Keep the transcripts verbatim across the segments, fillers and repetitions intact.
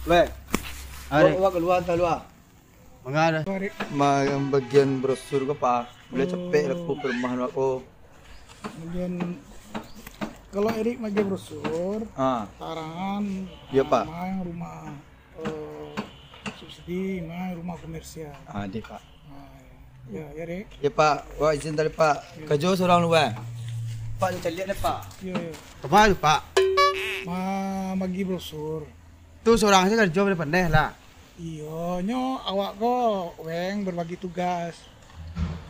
Weh. Ari. Wak, wak kalua, kalua. Manga dah. Ari. Ma-, bagian brosur ko, Pak. Buliah capek lah ko perumahan wak ko. Kemudian, kalau Erik magi brosur, ah, tarangan, iya, Pak, ma yang rumah, eh, subsidi, ma yang rumah komersial. Ah, deh, Pak. Ah, ya, ya, Erik. Ya, Pak. Wak izin tadi, Pak. Ya. Karajo surang lu, Pak. Pak, caliak deh, Pak. Ya, ya. Kama tu, Pak? Ma-, magi brosur. Tu surang sajo karajo, pandai lah. Iyo, nyo awak ko, Weng, berbagi tugas.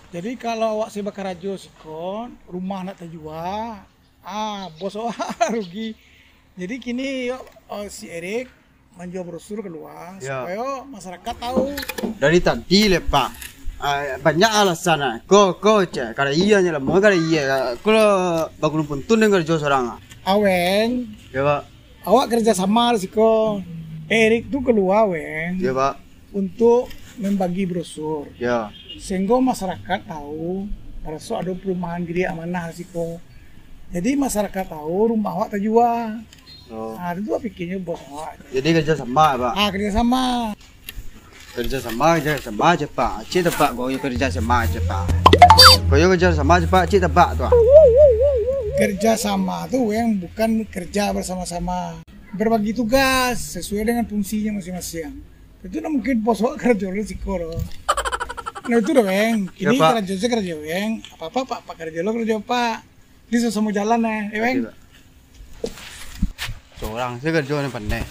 Jadi, kalau awak se bakarajo siko, rumah nak tajua, ah, bos awak rugi. Jadi, kini, yo, oh, si Erik manjua brosur kalua, ya, supayo masyarakat tahu. Dari tadi le, Pak, ah, banyak alasan, ah. Ko, ko, cek, kada iyo nyo lah, mau kada iyo. Ko lo bagunung puntun dengan karajo surang, ah. Aweng. Ya, Pak. Awak kerja sama di siko. Erik tu kalua, Weng. Ya, Pak. Untuk membagi brosur. Ya. Sehingga masyarakat tahu, maraso ado perumahan Geria Amanah di siko. Jadi masyarakat tahu rumah awak tajua. Oh. Ah, tu pikirnyo bos awak. Jadi kerja sama, Pak? Ah, kerja sama. Kerja sama, kerja sama aja, Pak. Cik tapak kau yo kerja sama aja, Pak. Kau yo kerja sama aja, Pak. Cik tapak tu, ah. Kerja sama tu, Weng, bukan kerja bersama-sama. Berbagi tugas sesuai dengan fungsinya masing-masing. Itu nak mungkin bos awak kerja di siko lo. Nah, itu dah, Weng. Ya, ini Pak. Kerja saya kerja, Weng. Apa-apa, Pak, Pak kerja lo kerja, Pak. Ini sama-sama jalan, eh, ya, Weng? Oke, Pak. Surang se karajo ni pandai.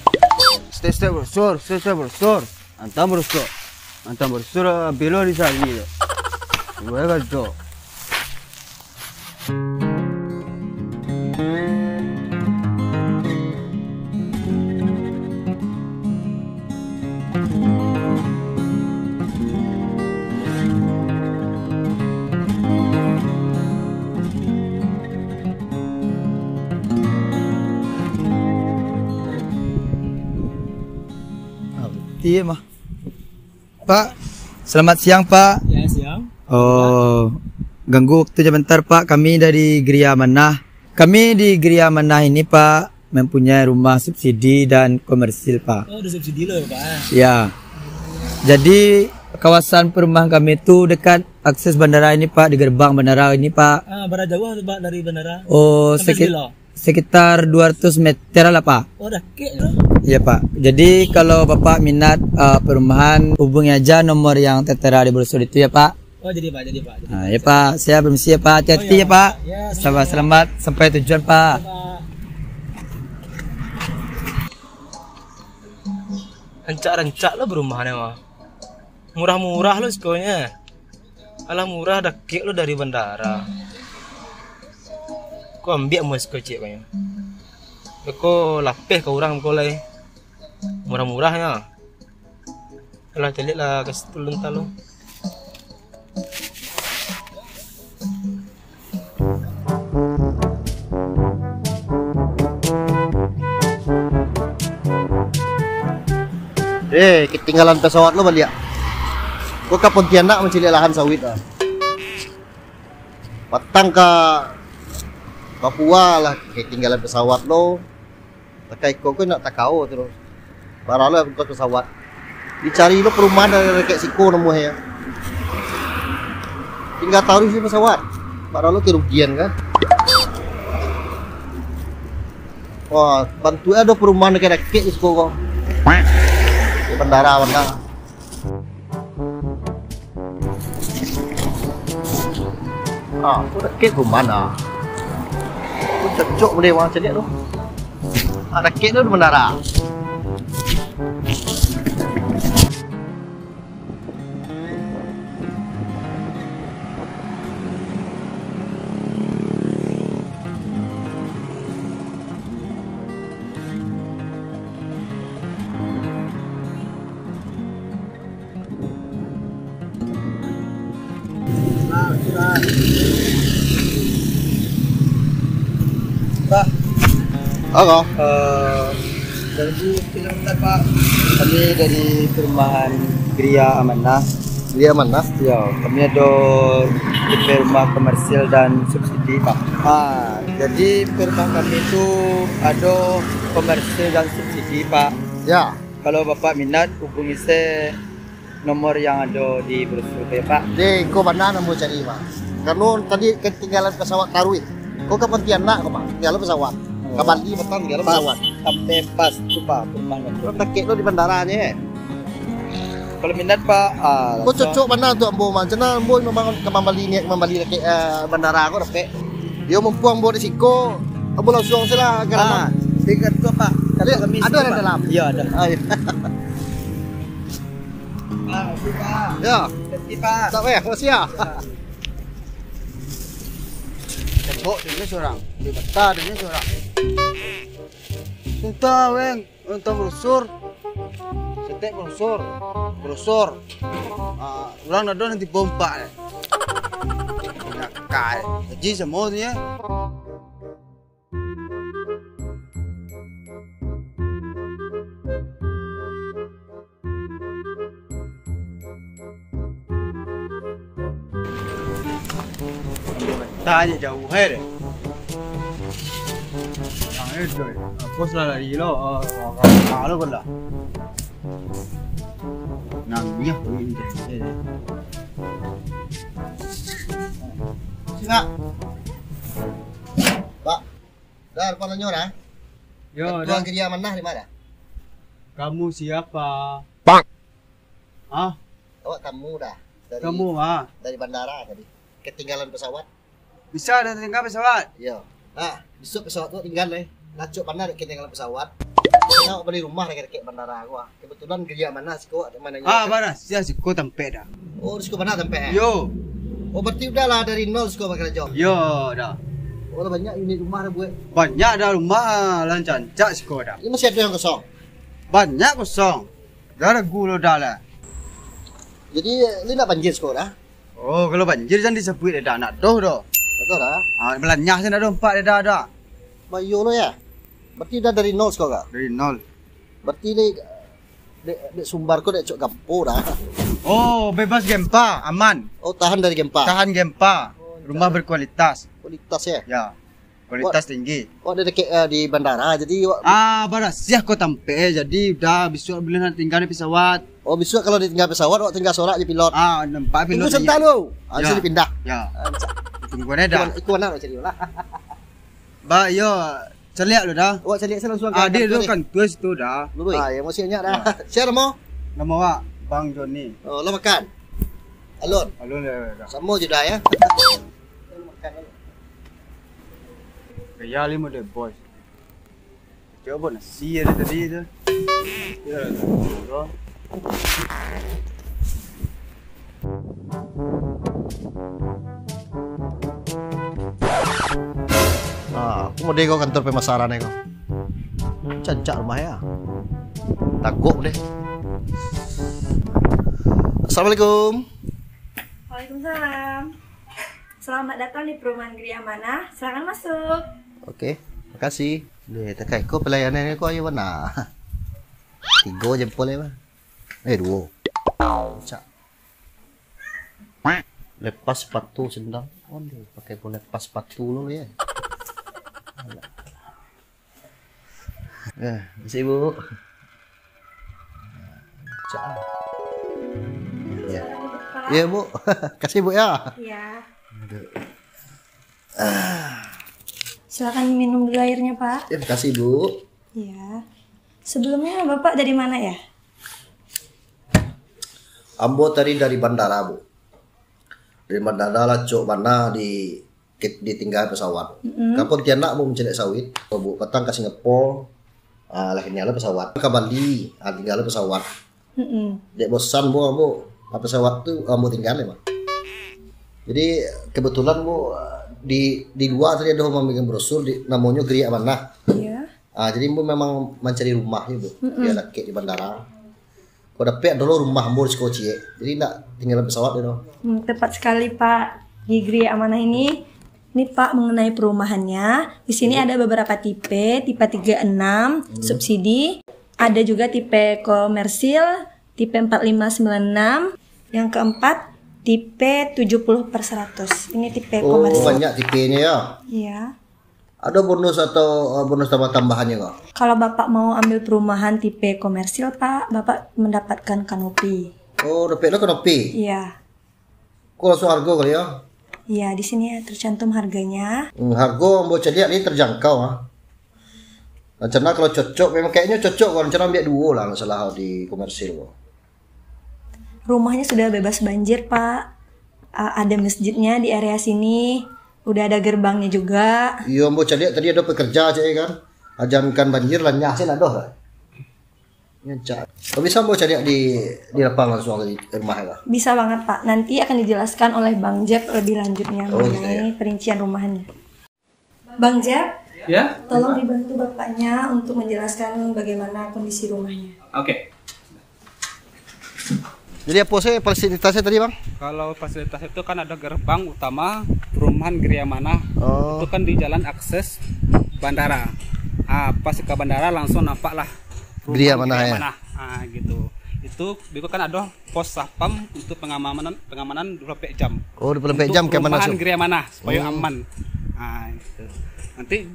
Step-step brosur, step-step brosur. Antang brosur. Antang brosur, ah, bilo di sari tu. Gue karajo. Ah, betul mah. Pak, selamat siang, Pak. Ya, siang. Oh, ganggu waktu sebentar, Pak. Kami dari Geria Amanah. Kami di Geria Amanah ini, Pak, mempunyai rumah subsidi dan komersil, Pak. Oh, ada subsidi lo ya, Pak? Ya. Jadi, kawasan perumahan kami tu dekat akses bandara ini, Pak, di gerbang bandara ini, Pak. Ah, berapa jauh, Pak, dari bandara? Oh, sampai sekit-, sekilo? Sekitar dua ratus meter lah, Pak. Oh, dakek tu. Iya, Pak. Jadi, kalau Bapak minat, eh, perumahan, hubungi aja nomor yang tertera di brosur itu ya, Pak. Oh, jadi, Pak, jadi, Pak. Jadi, ah, Pak. Ya, Pak. Saya permisi ya, Pak. Hati-hati ya, Pak. Oh, iya, Pak. Ya, sama-sama. Selamat sampai tujuan, Pak. Ya, Pak. Rancak-rancak lo perumahan, mah. Murah-murah lo sikonyo. Alah, murah, dakek lo dari bandara. Ko ambiak mah siko ciek ko nyo. Beko lapeh ka urang ko lai. Murah-murahnyo. Alah, caliak lah ka situ lontar lo. Eh, ketinggalan pesawat lo baliak. Ko ka Pontianak mancaliak lahan sawit ah. Patang ka Papua lah, ketinggalan pesawat lo. Takai ko ko nak takao tu. Bara lo ongkos pesawat. Dicari lo perumahan dari dakek siko namuah ya. Tingga taruih di pesawat. Bara lo kerugian kan. Wah, bantu ado perumahan dakek-dakek di siko ko. Di bandara, bandara. Ah, ko dakek rumah nah. Ko cocok buliah urang caliak tu. Ah, dakek tu di bandara. Pak. Apa? Eh, ganggu waktu sebentar, Pak. Kami dari perumahan Geria Amanah. Geria Amanah? Ya, kami ado tipe rumah komersil dan subsidi, Pak. Ah, jadi perumahan kami tu ado komersil dan subsidi, Pak. Ya. Kalau Bapak minat, hubungi se nomor yang ado di brosur tu, ya, Pak. Deh, ko bana nan ambo cari, Pak. Karano tadi katinggalan pesawat taruih. Ko ka Pontianak ko, Pak. Tinggalan pesawat. Ka Bali, Batam, tinggalan pesawat. Sampai pas tu, Pak, perumahan tu. Ko dakek lo di bandaranyo, eh. Kalau minat, Pak, ah, ko cocok bana tu ambo, Mang. Cana ambo memang ka mambali, niat mambali dakek, eh, bandara ko dakek. Yo, mumpung ambo di siko, ambo langsuang se lah ka dalam. Ah, di kartu apa? Kartu kami ado siko, Pak. Dalam? Iyo, ado. Ah, iyo. Ah, makasih, Pak. Yo. Makasih, Pak. Tak payah, makasih ya. Tembok dia surang. Di bata dia surang. Sudah, weng. Nonton brosur. Setek brosur. Brosur. Ah, urang nado nanti bompak deh. Nakal. Haji samo tu ya. Tanya jauh hai deh. Nah, itu. Bos lah lari lo. Ah, ah, lo pun lah. Nangis pun ini. Sila. Pak. Dah, lupa nanya dah. Yo, Ketua dah. Geria Amanah di mana? Kamu siapa? Pak. Ah? Awak tamu dah. Dari, Tamu, ah. Dari bandara tadi. Ketinggalan pesawat. Bisa dah tinggal pesawat? Iyo. Ah, besok pesawat tu tinggal, eh. Lacok bana dek ketinggalan pesawat. Awak bali rumah dakek-dakek bandara ko, ah. Kebetulan geria Amanah siko, awak mananyo. Ah, bana? Sia siko tampek dah. Oh, siko bana tampek, eh? Yo. Oh, berarti udah lah dari nol siko bakarajo? Yo, dah. Oh, lah banyak unit rumah dah buek? Banyak dah rumah, lah rancak siko dah. Ini masih ado yang kosong? Banyak kosong. Dah ragu lo dah lah. Jadi, li nak banjir siko dah? Oh, kalau banjir jan disabuik dah, nak doh doh. Betul dah. Ah, balanyah se nak doh empat dah dah. Bayo lo ya. Berarti dah dari nol siko kak? Dari nol. Berarti ni dek, dek sumbar ko dek cok gampo dah. Oh, bebas gempa, aman. Oh, tahan dari gempa. Tahan gempa. Oh, Rumah tahan. Berkualitas. Kualitas ya? Ya. Kualitas Wak, tinggi. Wak dah dakek, eh, di bandara, jadi wak Ah, barasiah ko tampek, jadi udah bisuak buliah nak tinggal di pesawat. Oh, bisuak kalau ditinggal pesawat, wak tinggal sorak di pilot. Ah, nampak pilot. Tunggu sebentar dulu. Ah, ya. Bisa dipindah. Ya. Ah, bisa. Tunggu dah. Ikut mana, ikut mana wak cari lah. Ba, yo, caliak lu dah. Wak caliak saya langsung Ah, dia kantor tu deh. Kan tu situ dah. Dulu. Ah, yang masih banyak dah. Ya. Siapa nama? Nama wak Bang Joni. Oh, lo makan? Alun. Alun dah, dah. Sama je dah ya. Makan dulu. Gaya lima deh, bos. Coba nasi ada tadi tu. Ya, dah. Ah, aku mau deh kau kantor pemasaran ya kau. Cancak rumah ya. Tagok deh. Assalamualaikum. Waalaikumsalam. Selamat datang di perumahan Geria Amanah. Silakan masuk. Oke, makasih. Deh, takai ko pelayanan ko ayo bana. Tigo jempol ya, Bang. Eh, duo. Cak. Lepas sepatu sendal. Aduh, pakai pun lepas sepatu lo ya. Ya, makasih, Bu. Cak. Ya. Ya, Bu. Kasih, Bu, ya. Iya. Aduh. Silakan minum dulu airnya, Pak. Ya, makasih, Bu. Iya. Sebelumnya Bapak dari mana ya? Ambo tadi dari bandara, Bu. Dari bandara lah cok bana di ke-, ditinggal pesawat. Mm-mm. Ka Pontianak, Bu, mancaliak sawit. Bu, patang ka Singapura, ah, lah kini lah pesawat. Ka Bali, ah, tinggal pesawat. Mm-mm. Dek bosan, Bu, Bu. Ah, pesawat tu, ah, ambo tinggal, Bang. Jadi, kebetulan, Bu, di, di lua tadi ado mambagian brosur, di, namonyo Geria Amanah. Iya. Ah, jadi, Bu, memang mancari rumah ya, Bu. Mm-mm. Biar dakek di bandara. Kalau dapek dulu rumah ambo di siko ciek. Jadi ndak tinggalan pesawat dia tu. Hmm, tepat sekali, Pak. Di Geria Amanah ini, ini, Pak, mengenai perumahannya. Di sini ada beberapa tipe, tipe tiga enam, subsidi. Ada juga tipe komersil, tipe empat lima sembilan enam. Yang keempat, tipe tujuh puluh per seratus. Ini tipe Oh, komersil. Banyak tipenya ya? Iya. Ado bonus atau, eh, bonus tambah-tambahannyo ko? Kalau Bapak mau ambil perumahan tipe komersil, Pak, Bapak mendapatkan kanopi. Oh, dapek lo kanopi? Iya. Ko langsung hargo kali yo? Iya, di sini tercantum harganya. Hmm, hargo ambo caliak ni terjangkau, ah. Rencana kalau cocok, memang kayaknyo cocok ko, rencana ambiak duo lah, kalau salah di komersil ko. Rumahnya sudah bebas banjir, Pak. A-, ada masjidnya di area sini. Udah ada gerbangnya juga. Iyo, ambo caliak tadi ado pekerja cek kan. Ajan kan banjir, lanyah sen ado lah. Nyancak. Kalau bisa ambo caliak di, di lapang langsung di rumah lah. Bisa banget, Pak. Nanti akan dijelaskan oleh Bang Jeb lebih lanjutnya. Oh, gitu mengenai ya. Perincian rumahnya. Bang Jeb, ya? Tolong dibantu bapaknya untuk menjelaskan bagaimana kondisi rumahnya. Oke. Jadi apo sih fasilitasnya tadi, Bang? Kalau fasilitas itu kan ada gerbang utama perumahan Gria Manah. Oh. Itu kan di jalan akses bandara. Ah, pas ke bandara langsung nampak lah rumah Gria Manah, Gria ya? Manah. Ah, gitu. Itu beko kan ada pos satpam untuk pengamanan, pengamanan dua puluh empat jam. Oh, dua puluh empat jam keamanan perumahan Gria Manah supaya aman. Ah, gitu. Nanti,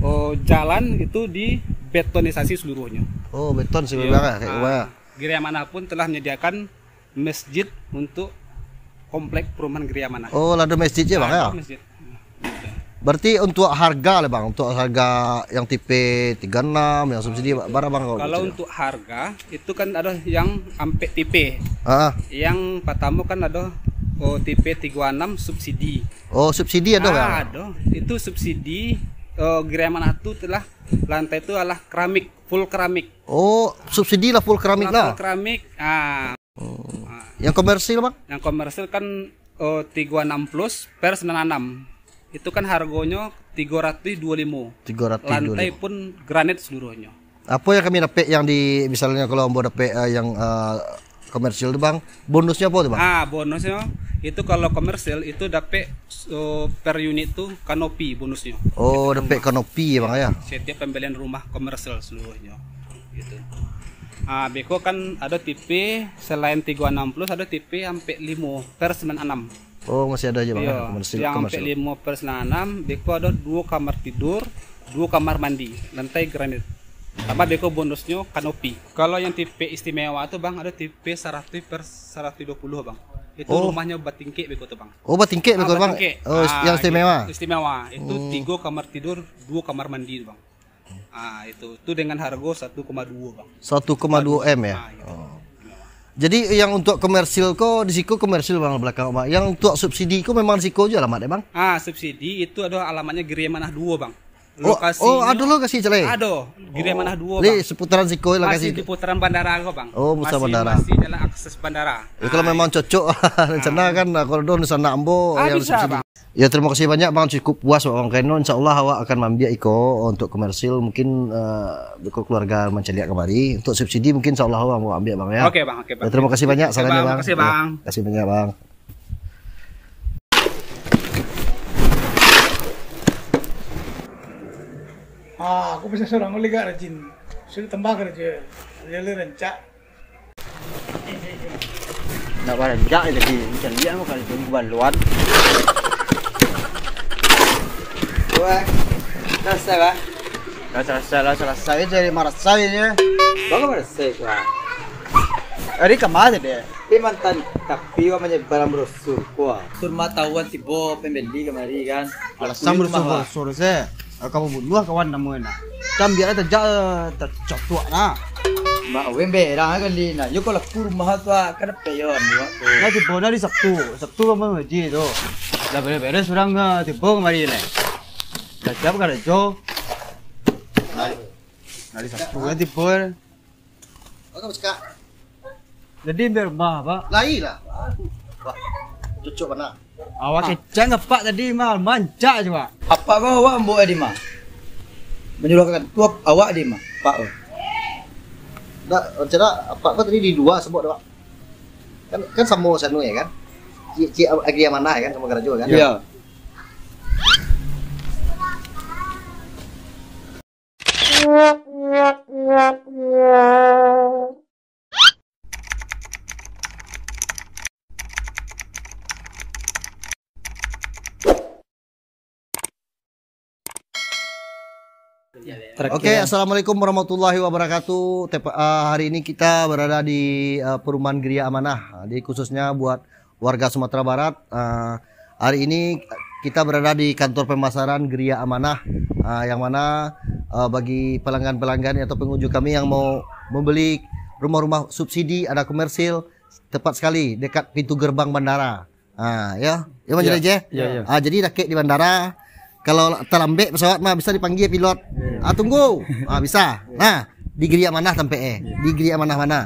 oh, jalan itu dibetonisasi seluruhnya. Oh, beton sih, ya, Bang, ya? Kayak ah, gimana? Gria Manah pun telah menyediakan masjid untuk komplek perumahan Gria Manah. Oh, lah ado masjid je, Bang, ya? Masjid. Berarti untuk harga lah, Bang, untuk harga yang tipe tiga enam, yang subsidi, bara, Bang, kalau gitu? Kalau untuk harga, itu kan ada yang ampek tipe. Ah. Yang pertama kan ada, oh, tipe tiga enam subsidi. Oh, subsidi ada, ah, Bang? Ada. Itu subsidi, eh, Gria Manah tu telah lantai tu adalah keramik, full keramik. Oh, subsidi lah full keramik lah. Full keramik. Ah. Oh. Ah. Yang komersil, Bang? Yang komersil kan, oh, tiga enam plus per sembilan enam. Itu kan harganya tiga ratus dua lima. Tiga ratus dua lima. Lantai pun granit seluruhnya. Apa yang kami dapat yang di, misalnya kalau ambo dapat, eh, yang, eh, komersil tu, Bang, bonusnya apa tu, Bang? Ah, bonusnya itu kalau komersil itu dapat, eh, per unit tu kanopi bonusnya. Oh, dapat kanopi ya, Bang, ya? Setiap pembelian rumah komersil seluruhnya. Gitu. Ah, beko kan ada tipe selain tiga enam plus, ada tipe ampek lima per sembilan enam. Oh, masih ada aja, Bang, ya? Iya, komersil, yang komersil. Ampek lima per sembilan enam, beko ada dua kamar tidur, dua kamar mandi, lantai granit. Tambah beko bonusnya kanopi. Kalau yang tipe istimewa tu, Bang, ada tipe seratus per seratus dua puluh, Bang. Itu rumahnya batingkek beko tu, Bang. Oh, batingkek beko, Bang? Ah, batingkek. Oh, yang istimewa? Istimewa. Itu tiga kamar tidur, dua kamar mandi tu, Bang. Ah, itu. Itu dengan harga satu koma dua, Bang. Satu koma dua M, ya? Ah, iya. Oh. Jadi, yang untuk komersil ko, di siko komersil, Bang, belakang, Bang. Yang untuk subsidi ko memang di siko aja alamat, ya, Bang? Ah, subsidi itu adalah alamatnya Gria Manah dua, Bang. Oh, lokasinya oh, ado lokasi, Calai? Ado, Gria Manah dua, Bang. Seputaran siko lokasi. Masih di putaran bandara ko, Bang. Oh, putaran bandara. Masih, masih dalam akses bandara. Ya, kalau memang cocok, rencana kan, kalau ado sanak ambo yang bisa, subsidi. Bang. Ya, terima kasih banyak, Bang. Cukup puas, Bang. Karena insya Allah awak akan maambiak iko untuk komersil. Mungkin, eh, beko keluarga mancaliak kamari. Untuk subsidi mungkin insya Allah awak ambiak, Bang, ya. Oke, Bang. Oke, Bang. Ya, terima kasih banyak sarannya, Bang. Oke, Bang. Makasih, Bang. Ya, makasih banyak, Bang. Ah, aku bisa seorang lagi gak rajin. Sudah tambah kerja. Dia le rancak. Nak baranjak je tadi, macam lian bukan itu, bukan luan. Wah, selesai, Bang? Dah selesai lah, selesai je, marasai je. Bang, marasai, Bang? Hari kemana dia? Tapi mantan, tapi wak menyebar brosur, wak. Tur mah tahuan tibo pembeli kemari, kan? Alasan brosur-brosur, se. Ah, kamu bunuh kawan namu nak. Kan biar tajak, eh, tacotuak nah. Mak Wen berang kali nah. Yo kalau aku rumah tu, ah, kada peyon buat tu. Nah, tibo hari Sabtu. Sabtu kamu ngaji tu. Dah beres-beres urang, ah, tibo kamari nah. Dah siap karajo. Nah, hari Sabtu kan tibo. Oke, cekak. Jadi, ambiak rumah, Pak? Lai lah. Wah, cocok bana. Awak kecek apak tadi mah, mancak je, Pak. Apak, Bang, awak ambo tadi mah. Manyuruahkan tu ap-, awak tadi mah, Pak, Bang. Ndak, rencana apak ko tadi di lua sabab, Pak. Kan, kan samo sanu ya, kan? Cik, cik Agri Amanah ya, kan, samo karajo, kan? Iya. Oke, assalamualaikum warahmatullahi wabarakatuh. Tepa-, eh, hari ini kita berada di, eh, perumahan Geria Amanah. Jadi khususnya buat warga Sumatera Barat, eh, hari ini kita berada di kantor pemasaran Geria Amanah, eh, yang mana, eh, bagi pelanggan-pelanggan atau pengunjung kami yang mau membeli rumah-rumah subsidi, ada komersil, tepat sekali dekat pintu gerbang bandara. Ah, ya. Ya, Bang Juraij? Ya, ya. Ah, jadi dakek di bandara. Kalau talambek pesawat mah bisa dipanggil pilot. Ya. Ah, tunggu. Ah, bisa. Nah, di Geria Amanah tampek eh. Ya. Di Geria Amanah mana?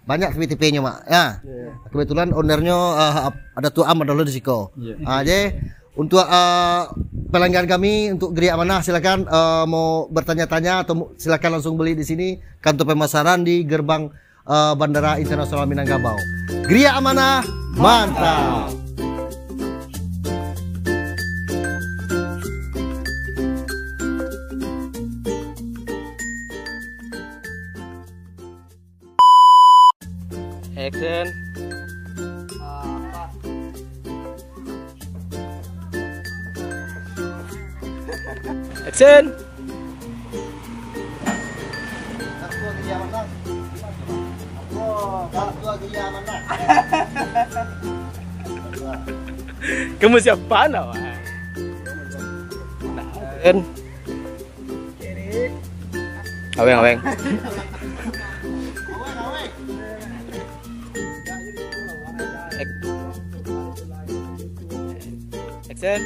Banyak T P-T P-nyo, Mak. Ya. Ya. Kebetulan owner-nyo, ah, ap-, ada Tuan Am ado di siko. Ya. Ah, jadi untuk, ah, pelanggan kami untuk Geria Amanah silakan, ah, mau bertanya-tanya atau mu-, silakan langsung beli di sini, kantor pemasaran di gerbang eh, Bandara Internasional Minangkabau. Geria Amanah, mantap! Action. Action. Kamu siapa nak, Wan? Nah, kan. Aweng, aweng. Ek-, action.